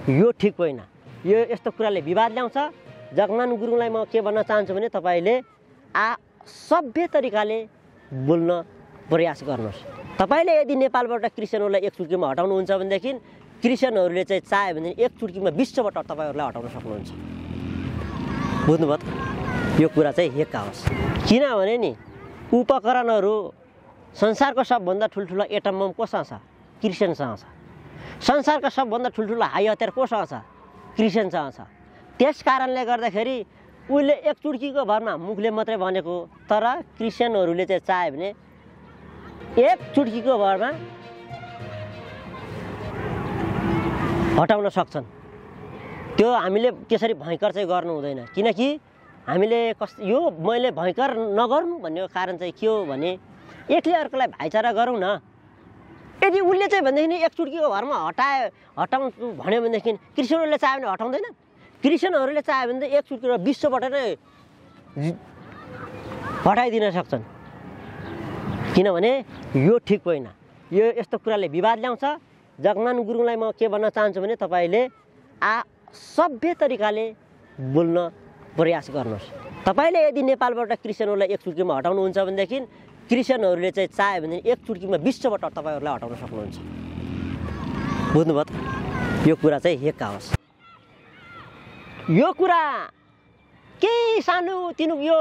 यो ठिक होइन। यो यस्तो कुराले विवाद ल्याउँछ। जगमान गुरुङलाई म के भन्न चाहन्छु भने तपाईँले सभ्य तरिकाले बोल्न प्रयास गर्नुहोस्। तपाईँले यदि नेपालबाट क्रिस्चियनहरूलाई एक चुटकीमा हटाउनुहुन्छ भनेदेखि क्रिस्चियनहरूले चाहिँ चाह्यो भने एक चुटकीमा विश्वबाट तपाईँहरूलाई हटाउन सक्नुहुन्छ। बुझ्नुभयो त? यो कुरा चाहिँ हेक्का होस्। किनभने नि उपकरणहरू संसारको सबभन्दा ठुल्ठुलो एटम बम कोसँग छ? क्रिस्चियनसँग छ। संसारको सबभन्दा ठुल्ठुलो हाई हतियार कोसँग छ? क्रिस्चियनसँग छ। त्यस कारणले गर्दाखेरि उसले एक चुटकीको भरमा मुखले मात्रै भनेको, तर क्रिस्चियनहरूले चाहिँ चाह्यो भने एक चुटकीको भरमा हटाउन सक्छन्। त्यो हामीले त्यसरी भयङ्कर चाहिँ गर्नु हुँदैन। किनकि हामीले यो मैले भयङ्कर नगर्नु भन्ने कारण चाहिँ के हो भने एकले अर्कोलाई भाइचारा गरौँ न। यदि उसले चाहिँ भनेदेखि एक चुटकीको भरमा हटाउँछु भन्यो भनेदेखि क्रिस्चियनहरूले चाह्यो भने हटाउँदैन। क्रिस्चियनहरूले चाह्यो भने एक चुटकीको विश्वबाट नै हटाइदिन सक्छन्। किनभने यो ठिक होइन। यो यस्तो कुराले विवाद ल्याउँछ। जगमान गुरुङलाई म के भन्न चाहन्छु भने तपाईँले सभ्य तरिकाले बोल्न प्रयास गर्नुहोस्। तपाईँले यदि नेपालबाट क्रिस्चियनहरूलाई एक चुटकीमा हटाउनुहुन्छ भनेदेखि क्रिस्चियनहरूले चाहिँ चाह्यो भने एक चुटकीमा विश्वबाट तपाईँहरूलाई हटाउन सक्नुहुन्छ। बुझ्नुभयो त? यो कुरा चाहिँ हेक्का होस्। यो कुरा केही सानो तिनीहरू यो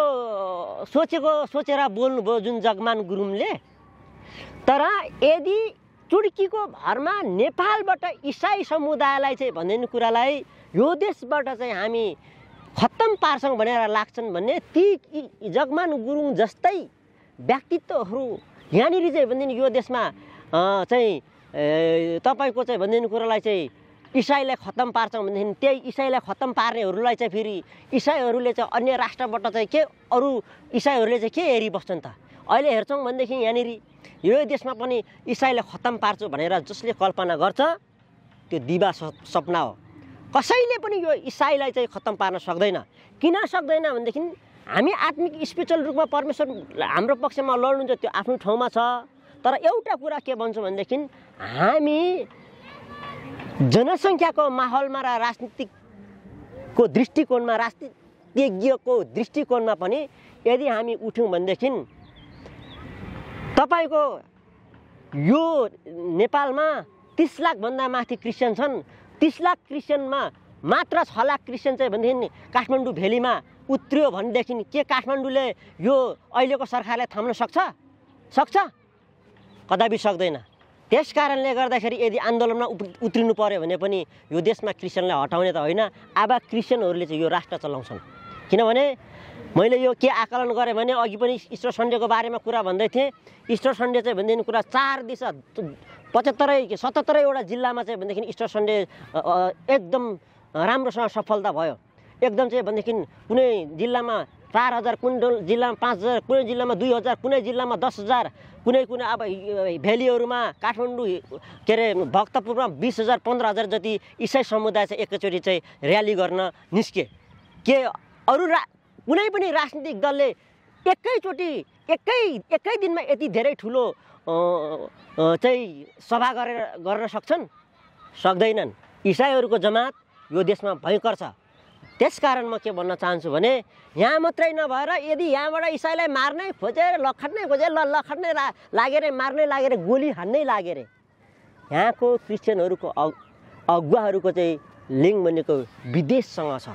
सोचेर बोल्नुभयो जुन जगमान गुरुङले। तर यदि चुड्कीको भरमा नेपालबाट इसाई समुदायलाई चाहिँ भन्ने कुरालाई यो देशबाट चाहिँ हामी खत्तम पार्छौँ भनेर लाग्छन् भन्ने ती जगमान गुरुङ जस्तै व्यक्तित्वहरू यहाँनिर चाहिँ भन्ने यो देशमा चाहिँ तपाईँको चाहिँ भन्ने कुरालाई चाहिँ इसाईलाई खत्तम पार्छौँ भनेदेखि त्यही इसाईलाई खत्तम पार्नेहरूलाई चाहिँ फेरि इसाईहरूले चाहिँ अन्य राष्ट्रबाट चाहिँ के अरू इसाईहरूले चाहिँ के हेरिबस्छन् त? अहिले हेर्छौँ भनेदेखि यहाँनिर यो देशमा पनि इसाईलाई खत्तम पार्छु भनेर जसले कल्पना गर्छ त्यो दिवा सपना हो। कसैले पनि यो इसाईलाई चाहिँ खत्तम पार्न सक्दैन। किन सक्दैन भनेदेखि हामी आत्मिक स्पिरिचुअल रूपमा परमेश्वर हाम्रो पक्षमा लड्नुहुन्छ, त्यो आफ्नो ठाउँमा छ। तर एउटा कुरा के भन्छौँ भनेदेखि हामी जनसङ्ख्याको माहौलमा र राजनीतिकको दृष्टिकोणमा राजनीतिज्ञको दृष्टिकोणमा पनि यदि हामी उठ्यौँ भनेदेखि तपाईँको यो नेपालमा 30 लाखभन्दा माथि क्रिस्चियन छन्। 30 लाख क्रिस्चियनमा मात्र 6 लाख क्रिस्चियन चाहिँ भनेदेखि काठमाडौँ भेलीमा उत्रियो भनेदेखि के काठमाडौँले यो अहिलेको सरकारले थाम्न सक्छ? कदापि सक्दैन। त्यस कारणले गर्दाखेरि यदि आन्दोलनमा उत्रिनु पर्यो भने पनि यो देशमा क्रिस्चियनलाई हटाउने त होइन, अब क्रिस्चियनहरूले चाहिँ यो राष्ट्र चलाउँछन्। किनभने मैले यो के आकलन गरेँ भने अघि पनि इस्टर सन्डेको बारेमा कुरा भन्दै थिएँ। इस्टर सन्डे चाहिँ भन्दैन कुरा 4 दिशा 77वटा जिल्लामा चाहिँ भनेदेखि इस्टर सन्डे एकदम राम्रोसँग सफलता भयो। एकदम चाहिँ भनेदेखि कुनै जिल्लामा 4000, कुनै जिल्लामा 5000, कुनै जिल्लामा 2000, कुनै जिल्लामा 10000, कुनै अब भ्यालीहरूमा काठमाडौँ के अरे भक्तपुरमा 20000 15000 जति इसाई समुदाय चाहिँ एकैचोटि चाहिँ र्याली गर्न निस्के। के अरू कुनै पनि राजनीतिक दलले एकैचोटि एकै दिनमा यति धेरै ठुलो चाहिँ सभा गर्न सक्छन्? सक्दैनन्। इसाईहरूको जमात यो देशमा भयङ्कर छ। त्यसकारण म के भन्न चाहन्छु भने यहाँ मात्रै नभएर यदि यहाँबाट इसाईलाई मार्नै खोजे, लखट्नै लागेर मार्नै लागेर गोली हान्नै लागेर यहाँको क्रिस्चियनहरूको अगुवाहरूको चाहिँ लिङ्क भनेको विदेशसँग छ,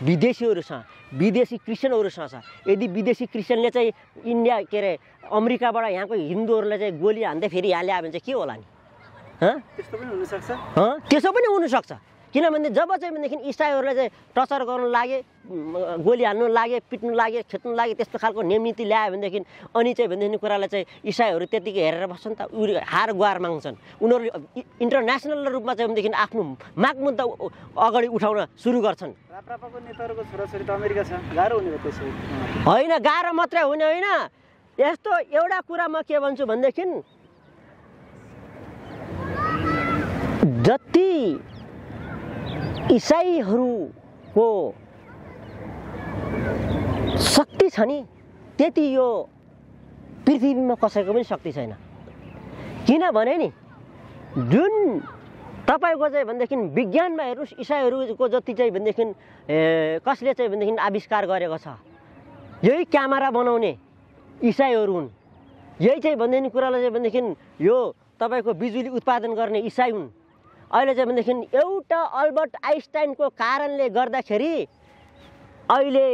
विदेशीहरूसँग, विदेशी क्रिस्चियनहरूसँग छ। यदि विदेशी क्रिस्चियनले चाहिँ इन्डिया के अरे अमेरिकाबाट यहाँको हिन्दूहरूलाई चाहिँ गोली हान्दै फेरि यहाँ ल्यायो भने चाहिँ के होला नि? त्यस्तो पनि हुनसक्छ। त्यसो पनि हुनसक्छ। किनभने जब चाहिँ भनेदेखि इसाईहरूलाई चाहिँ टर्चर गर्नु लागे, गोली हान्नु लागे, पिट्नु लागे, खेद्नु लागे, त्यस्तो खालको नियम नीति ल्यायो भनेदेखि अनि चाहिँ भनेदेखि कुरालाई चाहिँ इसाईहरू त्यतिकै हेरेर बस्छन् त, हार गुहार माग्छन्। उनीहरूले इन्टरनेसनल रूपमा चाहिँ भनेदेखि आफ्नो माग मुद्दा अगाडि उठाउन सुरु गर्छन्। राप्रपाको नेताहरूको छोराछोरी त अमेरिका छ, गाह्रो हुने भयो त्यसो होइन। गाह्रो मात्रै होइन। यस्तो एउटा कुरा म के भन्छु भनेदेखि जति इसाईहरूको शक्ति छ नि त्यति यो पृथ्वीमा कसैको पनि शक्ति छैन। किनभने नि जुन तपाईँको चाहिँ भनेदेखि विज्ञानमा हेर्नुहोस् इसाईहरूको जति चाहिँ भनेदेखि कसले चाहिँ भनेदेखि आविष्कार गरेको छ यही क्यामेरा बनाउने इसाईहरू हुन्। यही चाहिँ भन्दैन कुरालाई चाहिँ भनेदेखि यो तपाईँको बिजुली उत्पादन गर्ने इसाई हुन्। अहिले चाहिँ भनेदेखि एउटा अल्बर्ट आइन्स्टाइनको कारणले गर्दाखेरि अहिले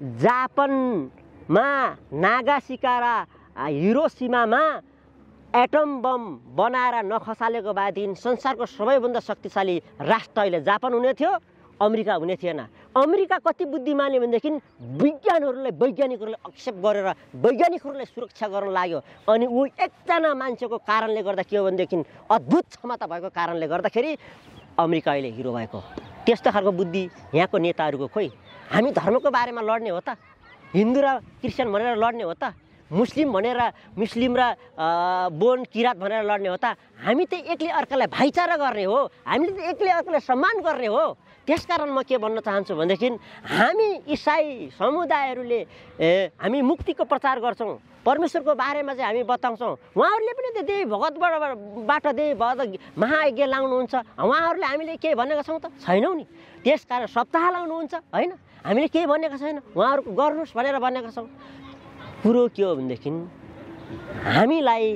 जापानमा नागासाकी र हिरोसिमामा एटम बम बनाएर नखसालेको बादेखि संसारको सबैभन्दा शक्तिशाली राष्ट्र अहिले जापान हुने थियो, अमेरिका हुने थिएन। अमेरिका कति बुद्धिमानी भनेदेखि वैज्ञानिकहरूले एक्सेप्ट गरेर वैज्ञानिकहरूलाई सुरक्षा गर्न लाग्यो। अनि ऊ एकजना मान्छेको कारणले गर्दा के हो भनेदेखि अद्भुत क्षमता भएको कारणले गर्दाखेरि अमेरिका अहिले हिरो भएको। त्यस्तो खालको बुद्धि यहाँको नेताहरूको खोइ। हामी धर्मको बारेमा लड्ने हो त, हिन्दू र क्रिस्चियन भनेर लड्ने हो त, मुस्लिम भनेर मुस्लिम र बोन किरात भनेर लड्ने हो त। हामी त एकले अर्कालाई भाइचारा गर्ने हो, हामीले त एकले अर्कालाई सम्मान गर्ने हो। त्यसकारण म के भन्न चाहन्छु भनेदेखि हामी इसाई समुदायहरूले हामी मुक्तिको प्रचार गर्छौँ, परमेश्वरको बारेमा चाहिँ हामी बताउँछौँ। उहाँहरूले पनि त देवी भगतबाट देवी भगत महायज्ञ लाउनुहुन्छ, उहाँहरूले हामीले केही भनेका छौँ त छैनौँ नि। त्यसकारण सप्ताह लाउनुहुन्छ होइन, हामीले केही भनेका छैन, उहाँहरूको गर्नुहोस् भनेर भनेका छौँ। कुरो के हो भनेदेखि हामीलाई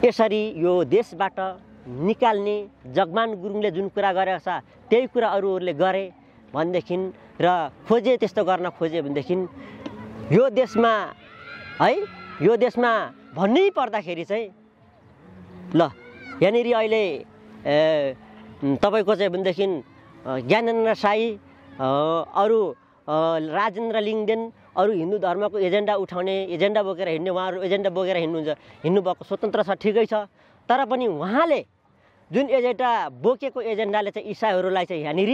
यसरी यो देशबाट निकाल्ने जगमान गुरुङले जुन कुरा गरेको छ त्यही कुरा अरूहरूले गरे भनेदेखि र खोजे त्यस्तो गर्न खोजे भनेदेखि यो देशमा है यो देशमा भन्नै पर्दाखेरि चाहिँ ल यहाँनिर अहिले तपाईँको चाहिँ भनेदेखि ज्ञानेन्द्र साई अरू राजेन्द्र लिङ्गदेन अरू हिन्दू धर्मको एजेन्डा उठाउने एजेन्डा बोकेर हिँड्ने उहाँहरू एजेन्डा बोकेर हिँड्नुभएको स्वतन्त्र छ, ठिकै छ। तर पनि उहाँले जुन एजेन्डा बोकेको एजेन्डाले चाहिँ इसाईहरूलाई चाहिँ यहाँनिर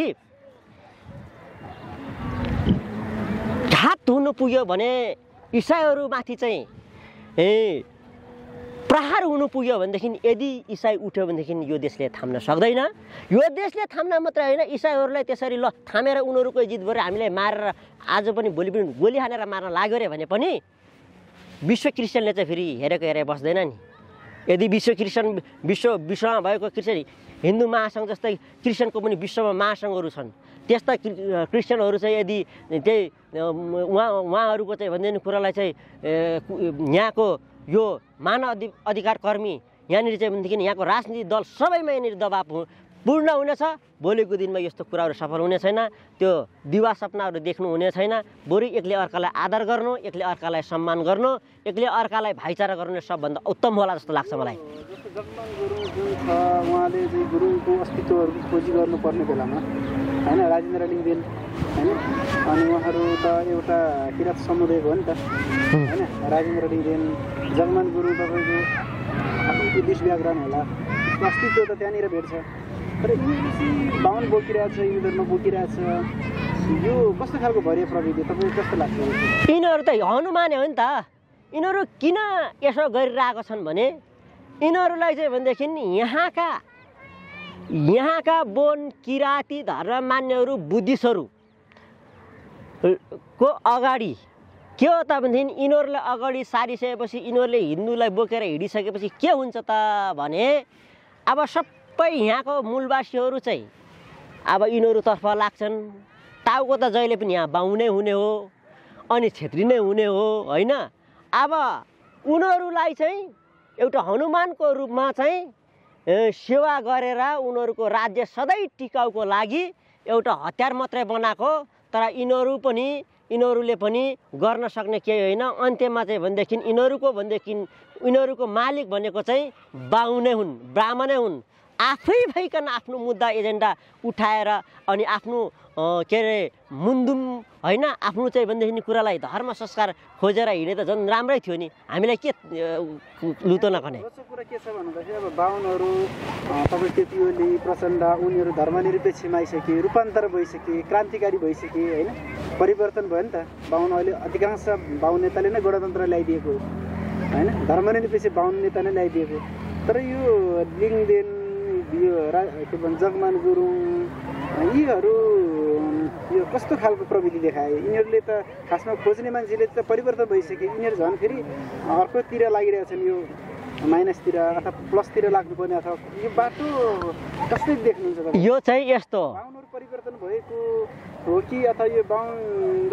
घात हुनु पुग्यो भने इसाईहरूमाथि चाहिँ प्रहार हुनु पुग्यो भनेदेखि यदि इसाई उठ्यो भनेदेखि यो देशले थाम्न सक्दैन। यो देशले थाम्न मात्रै होइन, इसाईहरूलाई त्यसरी ल थामेर उनीहरूको जित गरेर हामीलाई मारेर आज पनि भोलि पनि गोली हानेर मार्न लाग्यो अरे भने पनि विश्व क्रिस्चियनले चाहिँ फेरि हेरेको हेरे बस्दैन नि। यदि विश्वमा भएको क्रिस्चियन हिन्दू महासङ्घ जस्तै क्रिस्चियनको पनि विश्वमा महासङ्घहरू छन्, त्यस्ता क्रिस्चियनहरू चाहिँ यदि त्यही उहाँहरूको चाहिँ भन्दैन कुरालाई चाहिँ यहाँको यो मानव अधिकार कर्मी यहाँनिर चाहिँ भनेदेखि यहाँको राजनीतिक दल सबैमा यहाँनिर दबाब पूर्ण हुनेछ। भोलिको दिनमा यस्तो कुराहरू सफल हुने छैन, त्यो दिवा सपनाहरू देख्नु हुने छैन। बरु एकले अर्कालाई आदर गर्नु, एकले अर्कालाई सम्मान गर्नु, एकले अर्कालाई भाइचारा गर्नु सबभन्दा उत्तम होला जस्तो लाग्छ मलाई। जस्तो जगमान गुरुङ जुन छ उहाँले चाहिँ गुरुङको अस्तित्वहरूको खोजी गर्नुपर्ने बेलामा होइन राजेन्द्र लिङ्गदेन होइन, अनि उहाँहरू त एउटा किराँत समुदायको हो नि त होइन। राजेन्द्र लिङ्गदेन जगमान गुरुङ तपाईँको आफ्नो देश व्याकरण होला, अस्तित्व त त्यहाँनिर भेट्छ। तर यिनीहरू चाहिँ बाहुन बोकिरहेछ, हिन्दू धर्म बोकिरहेछ, यो कस्तो खालको भरिया प्रविधि तपाईँको कस्तो लाग्छ? यिनीहरू त हनुमान हो नि त। यिनीहरू किन यसो गरिरहेका छन् भने यिनीहरूलाई चाहिँ भनेदेखि यहाँका बोन किराँती धर्म मान्नेहरू बुद्धिस्टहरू को अगाडि के हो त भनेदेखि यिनीहरूलाई अगाडि सारिसकेपछि यिनीहरूले हिन्दूलाई बोकेर हिँडिसकेपछि के हुन्छ त भने अब सबै यहाँको मूलवासीहरू चाहिँ अब यिनीहरूतर्फ लाग्छन्। टाउको त जहिले पनि यहाँ बाहुनै हुने हो अनि छेत्री नै हुने हो होइन। अब उनीहरूलाई चाहिँ एउटा हनुमानको रूपमा चाहिँ सेवा गरेर उनीहरूको राज्य सधैँ टिकाउको लागि एउटा हतियार मात्रै बनाएको। तर यिनीहरूले पनि गर्न सक्ने केही होइन। अन्त्यमा चाहिँ भनेदेखि यिनीहरूको मालिक भनेको चाहिँ बाहुनै हुन्, ब्राह्मणै हुन्। आफै भइकन आफ्नो मुद्दा एजेन्डा उठाएर अनि आफ्नो के अरे मुन्दुम होइन आफ्नो चाहिँ भनेदेखि कुरालाई धर्म संस्कार खोजेर हिँडे त झन् राम्रै थियो नि, हामीलाई के लुतो नखने। दोस्रो कुरा के छ भन्दाखेरि अब बाहुनहरू तपाईँ त्यति ओली प्रचण्ड उनीहरू धर्मनिरपेक्षमा आइसके, रूपान्तर भइसके, क्रान्तिकारी भइसके होइन, परिवर्तन भयो नि त। बाहुन अहिले अधिकांश बाहुन नेताले नै गणतन्त्र ल्याइदिएको होइन, धर्मनिरपेक्ष बाहुन नेता नै ल्याइदिएको। तर यो लिङ्गदेन यो के भन्छ जगमान गुरुङ यीहरू यो कस्तो खालको प्रविधि देखाए? यिनीहरूले त खासमा खोज्ने मान्छेले त परिवर्तन भइसके, यिनीहरू झन् फेरि अर्कोतिर लागिरहेछन्। यो माइनसतिर अथवा प्लसतिर लाग्नुपर्ने अथवा यो बाटो कसरी देख्नुहुन्छ तपाईँ? यो चाहिँ यस्तो हो, बाहुनहरू परिवर्तन भएको हो कि अथवा यो बाहुन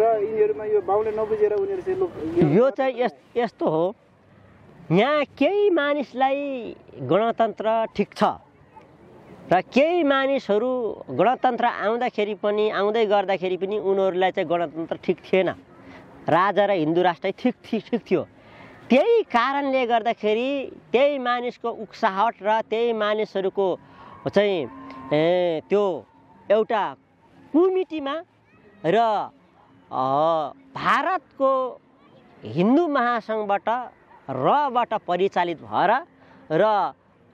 र यिनीहरूमा यो बाहुनले नबुझेर उनीहरू चाहिँ यो चाहिँ यस्तो हो, यहाँ केही मानिसलाई गणतन्त्र ठिक छ र केही मानिसहरू गणतन्त्र आउँदाखेरि पनि आउँदै गर्दाखेरि पनि उनीहरूलाई चाहिँ गणतन्त्र ठिक थिएन। राजा र हिन्दू राष्ट्र ठिक थियो। त्यही कारणले गर्दाखेरि त्यही मानिसको उक्साहट र त्यही मानिसहरूको चाहिँ त्यो एउटा कमिटीमा र भारतको हिन्दू महासङ्घबाट रबाट परिचालित भएर र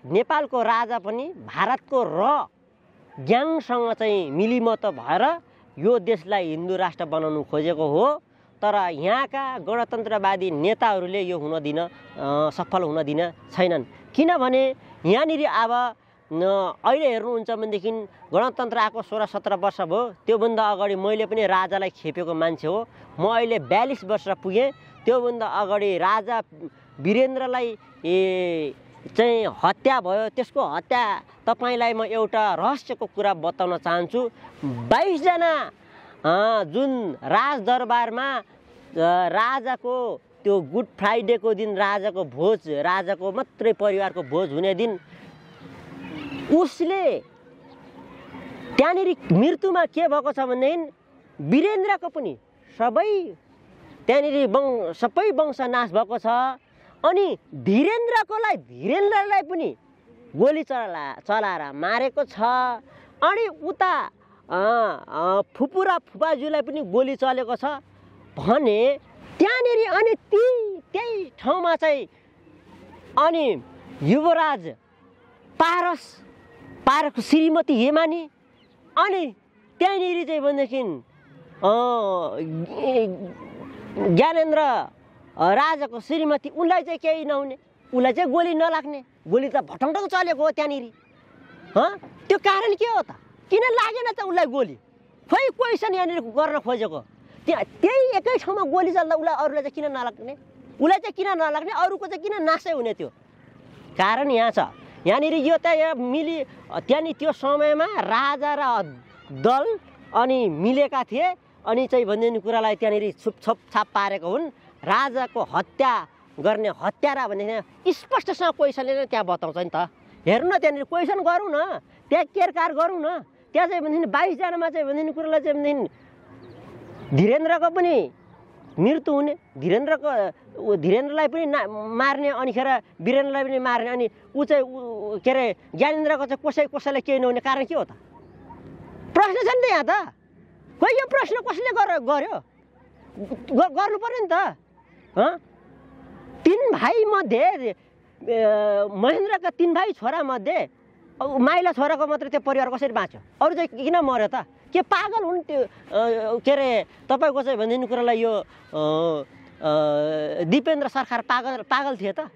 नेपालको राजा पनि भारतको ग्याङसँग चाहिँ मिलिमत भएर यो देशलाई हिन्दू राष्ट्र बनाउनु खोजेको हो। तर यहाँका गणतन्त्रवादी नेताहरूले यो सफल हुन दिन छैनन्। किनभने यहाँनिर अब अहिले हेर्नुहुन्छ भनेदेखि गणतन्त्र आएको 16-17 वर्ष भयो। त्योभन्दा अगाडि मैले पनि राजालाई खेपेको मान्छे हो। म अहिले 42 वर्ष पुगेँ। त्योभन्दा अगाडि राजा वीरेन्द्रलाई चाहिँ हत्या भयो। त्यसको हत्या तपाईँलाई म एउटा रहस्यको कुरा बताउन चाहन्छु। 22 जना जुन राजदरबारमा राजाको त्यो गुड फ्राइडेको दिन राजाको भोज, राजाको मात्रै परिवारको भोज हुने दिन उसले त्यहाँनिर मृत्युमा के भएको छ भनेदेखि वीरेन्द्रको पनि सबै वंश नाश भएको छ। अनि धीरेन्द्रलाई पनि गोली चलाएर मारेको छ। अनि उता फुपू र फुपाजुलाई पनि गोली चलेको छ भने त्यहाँनिर अनि त्यही ठाउँमा चाहिँ अनि युवराज पारसको श्रीमती हेमानी अनि त्यहाँनिर चाहिँ भनेदेखि ज्ञानेन्द्र राजाको श्रीमती, उनलाई चाहिँ केही नहुने, उसलाई चाहिँ गोली नलाग्ने, गोली त भटङ्ग चलेको हो त्यहाँनिर। त्यो कारण के हो त? किन लागेन त उसलाई गोली? खोइ क्वेसन यहाँनिर गर्न खोजेको। त्यही एकै ठाउँमा गोली चल्दा अरूलाई चाहिँ किन नलाग्ने, उसलाई चाहिँ किन नलाग्ने, अरूको चाहिँ किन नासै हुने? त्यो कारण यहाँ छ। यहाँनिर यो त त्यहाँनिर त्यो समयमा राजा र दल अनि मिलेका थिए। अनि चाहिँ भन्ने कुरालाई त्यहाँनिर छुपछाप पारेको हुन्। राजाको हत्या गर्ने हत्यारा भन्ने स्पष्टसँग क्वेसनले नै त्यहाँ बताउँछ नि त। हेर्नु न, त्यहाँनिर क्वेसन गरौँ न, त्यहाँ केरकार गरौँ न। त्यहाँ चाहिँ भन्ने 22 जनामा चाहिँ भन्ने कुरालाई चाहिँ भन्ने धीरेन्द्रको पनि मृत्यु हुने, धीरेन्द्रलाई पनि मार्ने, अनिखेर वीरेन्द्रलाई पनि मार्ने। अनि ऊ चाहिँ के अरे ज्ञानेन्द्रको चाहिँ कसैलाई केही नहुने कारण के हो त? प्रश्न छ नि त यहाँ त। खोइ यो प्रश्न कसले गर्यो? गर्नु पर्यो नि त। 3 भाइ मध्ये महेन्द्रका 3 भाइ छोरा मध्ये माइला छोराको मात्रै त्यो परिवार कसरी बाँच्यो? अरू चाहिँ किन मर्यो त? के पागल हुन् त्यो? के अरे तपाईँको चाहिँ भन्ने कुरालाई यो दिपेन्द्र सरकार पागल थिए त?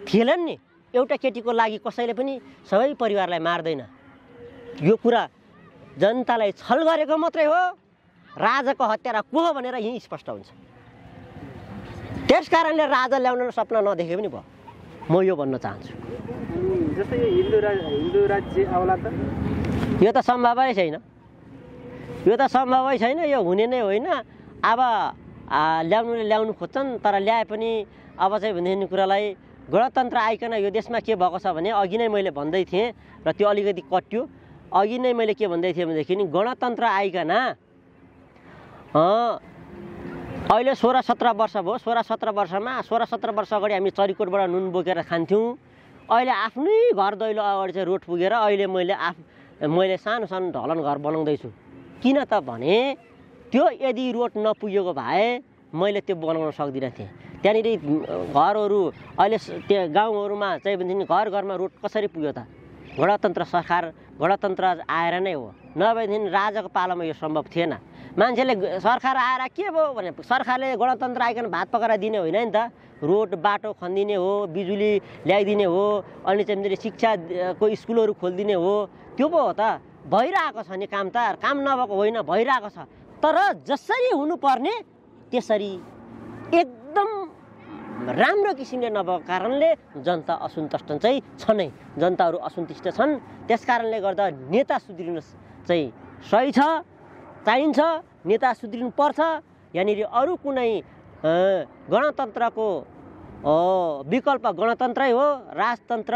थिएनन् नि। एउटा केटीको लागि कसैले पनि सबै परिवारलाई मार्दैन। यो कुरा जनतालाई छल गरेको मात्रै हो। राजाको हत्यारा को हो भनेर यही स्पष्ट हुन्छ। त्यस कारणले राजा ल्याउन सपना नदेखे पनि भयो। म यो भन्न चाहन्छु। जस्तै यो हिन्दू राज्य आउला त? यो त सम्भवै छैन। यो हुने नै होइन। अब ल्याउनु खोज्छन्, तर ल्याए पनि अब चाहिँ भन्ने कुरालाई गणतन्त्र आइकन यो देशमा के भएको छ भने अघि नै मैले भन्दै थिएँ र त्यो अलिकति कट्यो। अघि नै मैले के भन्दै थिएँ भनेदेखि गणतन्त्र आइकन अहिले 16-17 वर्ष भयो। 16-17 वर्षमा 16-17 वर्ष अगाडि हामी चरीकोटबाट नुन बोकेर खान्थ्यौँ। अहिले आफ्नै घर दैलो अगाडि चाहिँ रोड पुगेर अहिले मैले सानो ढलन घर बनाउँदैछु। किन त भने त्यो यदि रोड नपुगेको भए मैले त्यो बनाउन सक्दिनँ थिएँ। त्यहाँनिर घरहरू अहिले त्यो गाउँहरूमा चाहिँ भने घर-घरमा रोड कसरी पुग्यो त? गणतन्त्र आएर नै हो। नभएदेखि राजाको पालामा यो सम्भव थिएन। मान्छेले सरकार आएर के भयो भने सरकारले गणतन्त्र आइकन भात पकाएर दिने होइन नि त। रोड बाटो खनिदिने हो, बिजुली ल्याइदिने हो, अनि चाहिँ शिक्षाको स्कुलहरू खोलिदिने हो। त्यो पो हो त। भइरहेको छ नि काम त। काम नभएको होइन, भइरहेको छ। तर जसरी हुनुपर्ने त्यसरी एकदम राम्रो किसिमले नभएको कारणले जनता असन्तुष्ट चाहिँ छ नै, जनताहरू असन्तुष्ट छन्। त्यस कारणले गर्दा नेता सुध्रिनु चाहिँ सही छ, चाहिन्छ, नेता सुध्रिनु पर्छ। यहाँनिर अरू कुनै गणतन्त्रको विकल्प गणतन्त्रै हो, राजतन्त्र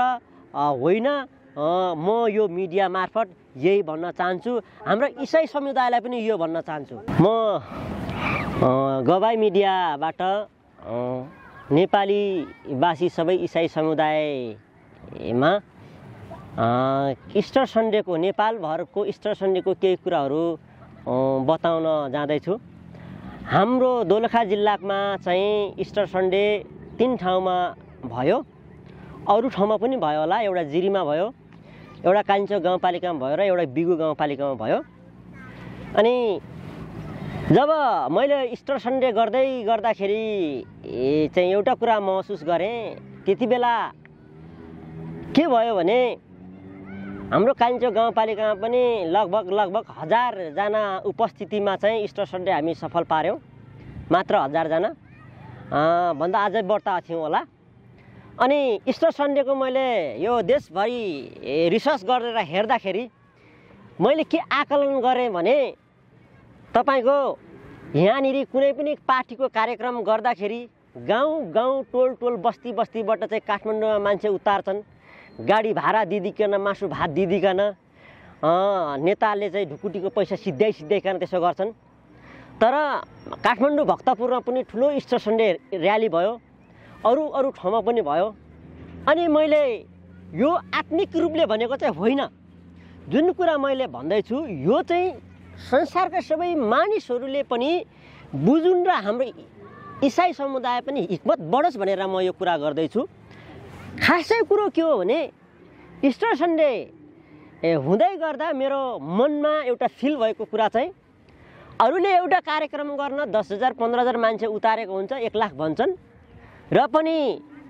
होइन। म यो मिडिया मार्फत यही भन्न चाहन्छु, हाम्रो इसाई समुदायलाई पनि यो भन्न चाहन्छु। म गवाई मिडियाबाट नेपालीवासी सबै इसाई समुदायमा इस्टर सन्डेको नेपालभरको इस्टर सन्डेको केही कुराहरू बताउन जाँदैछु। हाम्रो दोलखा जिल्लामा चाहिँ इस्टर सन्डे 3 ठाउँमा भयो, अरू ठाउँमा पनि भयो होला। एउटा जिरीमा भयो, एउटा कान्छो गाउँपालिकामा भयो र एउटा बिगु गाउँपालिकामा भयो। अनि जब मैले इस्टर सन्डे गर्दाखेरि चाहिँ एउटा कुरा महसुस गरेँ। त्यति बेला के भयो भने हाम्रो कान्छो गाउँपालिकामा पनि लगभग 1000 जना उपस्थितिमा चाहिँ इस्टर सन्डे हामी सफल पार्यौँ। मात्र 1000 जना भन्दा अझै बढ्ता थियौँ होला। अनि इस्टर सन्डेको मैले यो देशभरि रिसर्च गरेर हेर्दाखेरि मैले के आकलन गरेँ भने तपाईको यहाँनिर कुनै पनि पार्टीको कार्यक्रम गर्दाखेरि गाउँ टोल बस्तीबाट चाहिँ काठमाडौँमा मान्छे उतार्छन्, गाडी भाडा दिदिकन, मासु भात दिदिकन, नेताले चाहिँ ढुकुटीको पैसा सिध्याइकन त्यसो गर्छन्। तर काठमाडौँ भक्तपुरमा पनि ठुलो इस्टर सन्डे र्याली भयो, अरू ठाउँमा पनि भयो। अनि मैले यो आत्मिक रूपले भनेको चाहिँ होइन, जुन कुरा मैले भन्दैछु यो चाहिँ संसारका सबै मानिसहरूले पनि बुझुन् र हाम्रो इसाई समुदाय पनि हिक्मत बढोस् भनेर म यो कुरा गर्दैछु। खासै कुरो के हो भने इस्टर सन्डे हुँदै गर्दा मेरो मनमा एउटा फिल भएको कुरा चाहिँ अरूले एउटा कार्यक्रम गर्न 10,000 15,000 मान्छे उतारेको हुन्छ, 1 लाख भन्छन् र पनि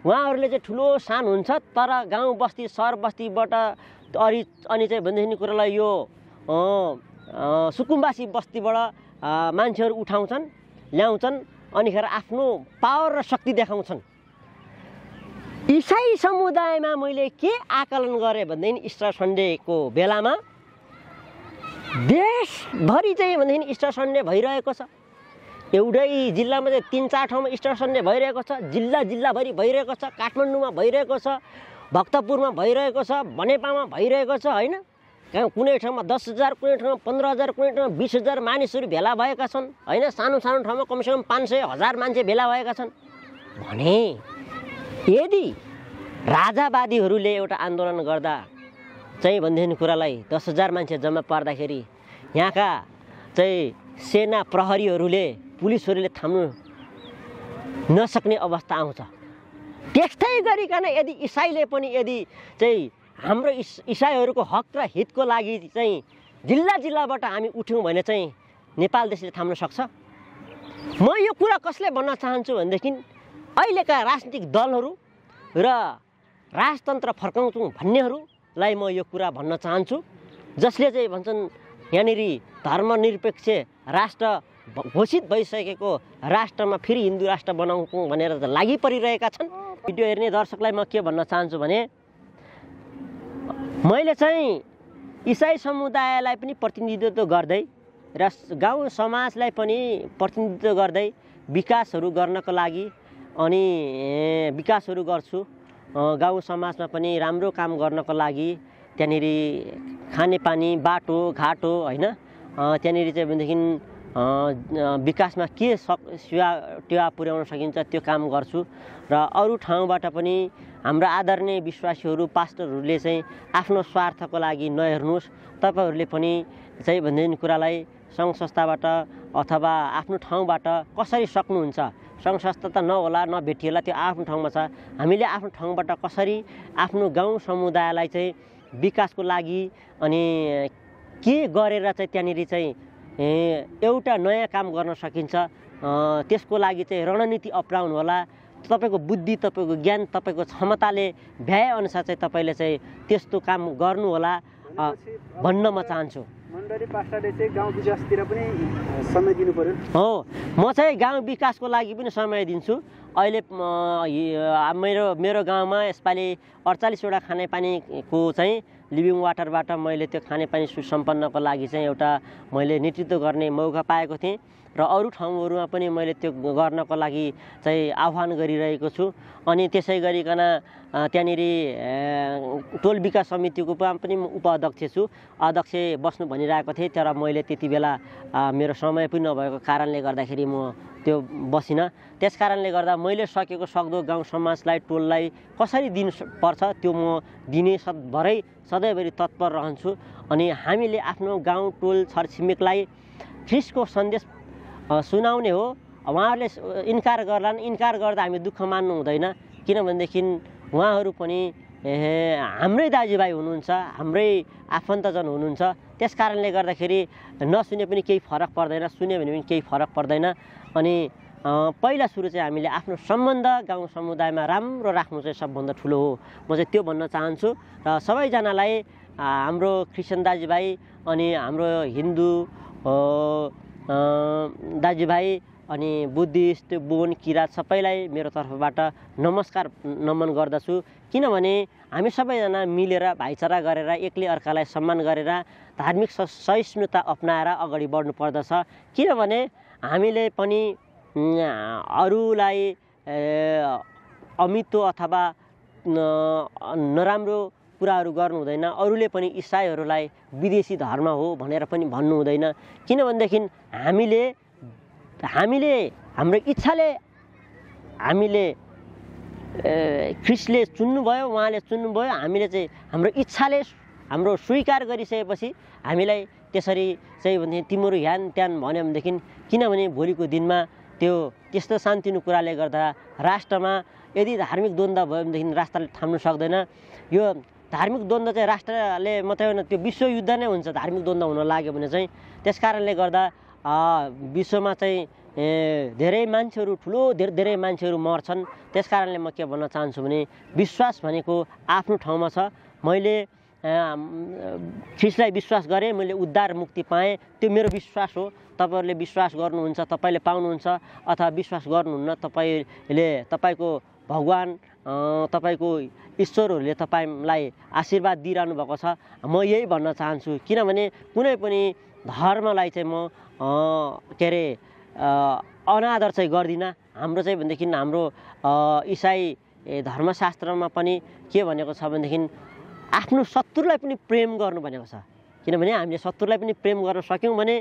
उहाँहरूले चाहिँ ठुलो सान हुन्छ। तर गाउँ बस्ती सहर बस्तीबाट अनि चाहिँ भनेदेखि कुरालाई यो सुकुम्बासी बस्तीबाट मान्छेहरू उठाउँछन्, ल्याउँछन्, अनिखेर आफ्नो पावर र शक्ति देखाउँछन्। इसाई समुदायमा मैले के आकलन गरेँ भनेदेखि इस्टर सन्डेको बेलामा देशभरि चाहिँ भनेदेखि इस्टर सन्डे भइरहेको छ। एउटै जिल्लामा चाहिँ 3-4 ठाउँमा इस्टर सन्डे भइरहेको छ, जिल्लाभरि भइरहेको छ, काठमाडौँमा भइरहेको छ, भक्तपुरमा भइरहेको छ, बनेपामा भइरहेको छ होइन। कुनै ठाउँमा 10,000, कुनै ठाउँमा 15,000, कुनै ठाउँमा 20,000 मानिसहरू भेला भएका छन् होइन। सानो ठाउँमा कमसेकम 500-1000 मान्छे भेला भएका छन् भने यदि राजावादीहरूले एउटा आन्दोलन गर्दा चाहिँ भनेदेखि कुरालाई 10,000 मान्छे जम्मा पार्दाखेरि यहाँका चाहिँ सेना प्रहरीहरूले पुलिसहरूले थाम्नु नसक्ने अवस्था आउँछ। त्यस्तै गरिकन यदि इसाईले पनि यदि चाहिँ हाम्रो इसाईहरूको हक र हितको लागि चाहिँ जिल्लाबाट हामी उठ्यौँ भने चाहिँ नेपाल देशले थाम्न सक्छ। म यो कुरा कसले भन्न चाहन्छु भनेदेखि अहिलेका राजनीतिक दलहरू र राजतन्त्र फर्काउँछौँ भन्नेहरूलाई म यो कुरा भन्न चाहन्छु, जसले चाहिँ भन्छन् यहाँनिर धर्मनिरपेक्ष राष्ट्र घोषित भइसकेको राष्ट्रमा फेरि हिन्दू राष्ट्र बनाउँछौँ भनेर लागि परिरहेका छन्। भिडियो हेर्ने दर्शकलाई म के भन्न चाहन्छु भने मैले चाहिँ इसाई समुदायलाई पनि प्रतिनिधित्व गर्दै र गाउँ समाजलाई पनि प्रतिनिधित्व गर्दै विकासहरू गर्नको लागि अनि विकासहरू गर्छु। गाउँ समाजमा पनि राम्रो काम गर्नको लागि त्यहाँनिर खानेपानी, बाटो घाटो होइन, त्यहाँनिर चाहिँ भनेदेखि विकासमा के टेवा पुर्याउन सकिन्छ त्यो काम गर्छु। र अरू ठाउँबाट पनि हाम्रो आदरणीय विश्वासीहरू पास्टरहरूले चाहिँ आफ्नो स्वार्थको लागि नहेर्नुहोस्, तपाईँहरूले पनि चाहिँ भनेदेखि कुरालाई सङ्घ संस्थाबाट अथवा आफ्नो ठाउँबाट कसरी सक्नुहुन्छ। सङ्घ संस्था त नहोला नभेटिएला, त्यो आफ्नो ठाउँमा छ। हामीले आफ्नो ठाउँबाट कसरी आफ्नो गाउँ समुदायलाई चाहिँ विकासको लागि अनि के गरेर चाहिँ त्यहाँनिर चाहिँ एउटा नयाँ काम गर्न सकिन्छ त्यसको लागि चाहिँ रणनीति अपनाउनु होला। तपाईँको बुद्धि, तपाईँको ज्ञान, तपाईँको क्षमताले भ्याएअनुसार चाहिँ तपाईँले चाहिँ त्यस्तो काम गर्नु होला भन्न म चाहन्छु। मण्डली पास्टरले चाहिँ गाउँ विकासतिर पनि समय दिनु पर्यो। हो, म चाहिँ गाउँ विकासको लागि पनि समय दिन्छु अहिले मेरो गाउँमा यसपालि 48वटा खानेपानीको चाहिँ लिभिङ वाटरबाट मैले त्यो खानेपानी सुसम्पन्नको लागि चाहिँ एउटा मैले नेतृत्व गर्ने मौका पाएको थिएँ र अरू ठाउँहरूमा पनि मैले त्यो गर्नको लागि चाहिँ आह्वान गरिरहेको छु। अनि त्यसै गरिकन त्यहाँनिर टोल विकास समितिको पनि उपाध्यक्ष छु, अध्यक्ष बस्नु भनिरहेको थिएँ, तर मैले त्यति बेला मेरो समय पनि नभएको कारणले गर्दाखेरि म त्यो बसिनँ। त्यस कारणले गर्दा मैले सकेको सक्दो गाउँ समाजलाई टोललाई कसरी दिनुपर्छ त्यो म दिने सधैँभरि तत्पर रहन्छु। अनि हामीले आफ्नो गाउँ टोल छरछिमेकलाई ख्रिस्टको सन्देश सुनाउने हो। उहाँहरूले इन्कार गर्लान्, इन्कार गर्दा हामी दुःख मान्नु हुँदैन, किनभनेदेखि उहाँहरू पनि हाम्रै दाजुभाइ हुनुहुन्छ, हाम्रै आफन्तजन हुनुहुन्छ। त्यस कारणले गर्दाखेरि नसुने पनि केही फरक पर्दैन, सुन्यो भने पनि केही फरक पर्दैन। अनि पहिला सुरु चाहिँ हामीले आफ्नो सम्बन्ध गाउँ समुदायमा राम्रो राख्नु चाहिँ सबभन्दा ठुलो हो, म चाहिँ त्यो भन्न चाहन्छु। र सबैजनालाई हाम्रो क्रिस्चियन दाजुभाइ अनि हाम्रो हिन्दू दाजुभाइ अनि बुद्धिस्ट बोन किराँत सबैलाई मेरो तर्फबाट नमस्कार नमन गर्दछु। किनभने हामी सबैजना मिलेर भाइचारा गरेर एकले अर्कालाई सम्मान गरेर धार्मिक सहिष्णुता अपनाएर अगाडि बढ्नु पर्दछ। किनभने हामीले पनि अरूलाई अमितो अथवा नराम्रो कुराहरू गर्नु हुँदैन। अरूले पनि इसाईहरूलाई विदेशी धर्म हो भनेर पनि भन्नु हुँदैन। किनभनेदेखि हामीले हाम्रो इच्छाले हामीले ख्रिस्टले चुन्नुभयो, उहाँले चुन्नुभयो, हामीले चाहिँ हाम्रो इच्छाले हाम्रो स्वीकार गरिसकेपछि हामीलाई त्यसरी चाहिँ भने तिम्रो ह्यान त्यान भन्यो भनेदेखि, किनभने भोलिको दिनमा त्यस्तो सानोतिनो कुराले गर्दा राष्ट्रमा यदि धार्मिक द्वन्द्व भयो भनेदेखि राष्ट्रले थाम्नु सक्दैन। यो धार्मिक द्वन्द्व चाहिँ राष्ट्रले मात्रै होइन, त्यो विश्वयुद्ध नै हुन्छ धार्मिक द्वन्द्व हुन लाग्यो भने चाहिँ। त्यस कारणले गर्दा विश्वमा चाहिँ धेरै मान्छेहरू धेरै मान्छेहरू मर्छन्। त्यस कारणले म के भन्न चाहन्छु भने विश्वास भनेको आफ्नो ठाउँमा छ। मैले ख्रिस्टलाई विश्वास गरेँ, मैले उद्धार मुक्ति पाएँ, त्यो मेरो विश्वास हो। तपाईँहरूले विश्वास गर्नुहुन्छ, तपाईँले पाउनुहुन्छ, अथवा विश्वास गर्नुहुन्न, तपाईँको भगवान तपाईँको ईश्वरहरूले तपाईँलाई आशीर्वाद दिइरहनु भएको छ। म यही भन्न चाहन्छु। किनभने कुनै पनि धर्मलाई चाहिँ म के अरे अनादर चाहिँ गर्दिनँ। हाम्रो चाहिँ भनेदेखि हाम्रो इसाई धर्मशास्त्रमा पनि के भनेको छ भनेदेखि आफ्नो शत्रुलाई पनि प्रेम गर्नु भनेको छ। किनभने हामीले शत्रुलाई पनि प्रेम गर्न सक्यौँ भने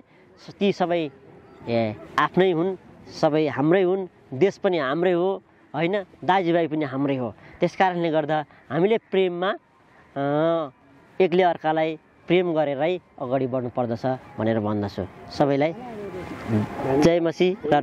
ती सबै आफ्नै हुन्, सबै हाम्रै हुन्, देश पनि हाम्रै हो होइन, दाजुभाइ पनि हाम्रै हो। त्यस कारणले गर्दा हामीले प्रेममा एकले अर्कालाई प्रेम गरेरै अगाडि बढ्नु पर्दछ भनेर भन्दछु। सबैलाई जय मसीह र